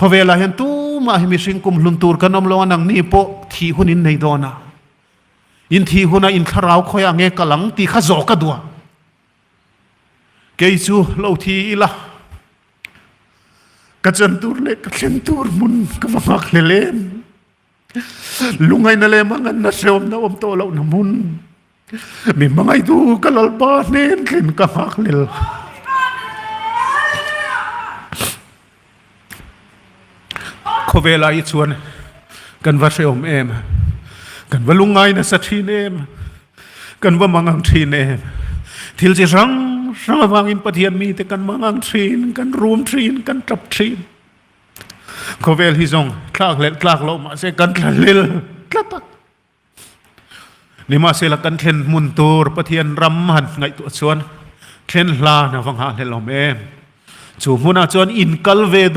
Khawvelah hian tumah hi mihring kum hlun tur kan awm lo a, nangni pawh thih hun in nei dawn a. In thih huna in thlarau khawiah nge kal ang tih kha zawh ka duh a. Kei chu lo thi ila, ka chan tur leh ka thlen tur hmun ka va nghak hlel em. Lungaina leh manganna hrehawmna awm tawh lohna hmun mi hmangaihtu ka Lalpa hnen thlen ka nghak hlel. Khawvelah hi chuan kan va hrehawm em, kan va lungngai nasa thin em, kan va mangang thin em. Thil chi hrang hrang avangin Pathian mite kan mangang thin, kan rum thin, kan tap thin. Khawvel hi zawng thlak leh tlak loh mahse kan thla hlel tlat a. Nimahsela kan thlen hmun tur Pathian ram han ngaihtuah chuan thlen hlan a va nghahhlelh awm em. Chu hmunah chuan in kal ve dawn.